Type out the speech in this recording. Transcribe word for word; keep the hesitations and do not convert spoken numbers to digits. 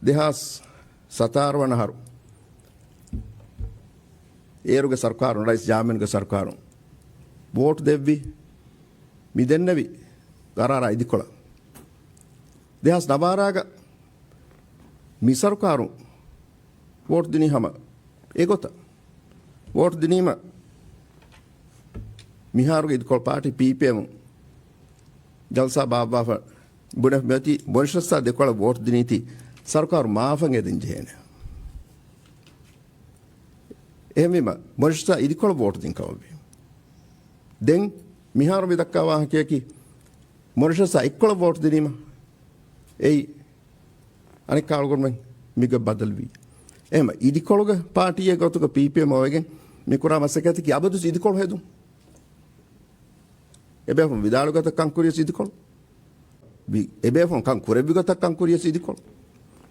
ދެހާސް ސަތާރަ ވަނަ އަހަރު އޭރުގެ ސަރުކާރުން، ރައީސް ޖާމިންގެ ސަރުކާރުން ވޯޓް ދެއްވި، މި ދެންނެވި ގަރާރާ އިދިކޮޅަށް. ދެހާސް ނަވާރާގަ މި ސަރުކާރުން ވޯޓް ދިނީ ހަމަ އެގޮތަށް. ވޯޓް ދިނީމަ މިހާރުގެ އިދިކޮޅު ޕާޓީ ޕީޕީއެމުން ޖަލްސާ ބާއްވާފަ ބުނެފަ މިއޮތީ ބޮނިޝަސްއާ ދެކޮޅަށް ވޯޓް ދިނީތީ ސަރުކާރު މާފަށް އެދެން ޖެހޭނެ. އެހެންވީމަ ބޮނިޝަސްއާ އިދިކޮޅަށް ވޯޓް ދިން ކަމަށްވީ. ދެން މިހާރު މި ދައްކާ ވާހަކަޔަކީ ބޮނިޝަސްއާ އެއްކޮޅަށް ވޯޓް ދިނީމަ އެއީ އަނެއްކާ އަޅުގަނޑުމެން މިގޮތް ބަދަލުވީ. އެހެން އިދިކޮޅުގެ ޕާޓީއެއް ގޮތުގަ ޕީޕީއެމް އޮވެގެން މި ކުރާ މަސައްކަތަކީ އަބަދުވެސް އިދިކޮޅު ހެދުން. އެބޭފުޅުން ވިދާޅުވި ގޮތަށް ކަން ކުރިޔަސް އިދިކޮޅު. ވި-، އެބޭފުޅުން ކަން ކުރެއްވި ގޮތަށް ކަން ކުރިޔަސް އިދިކޮޅު.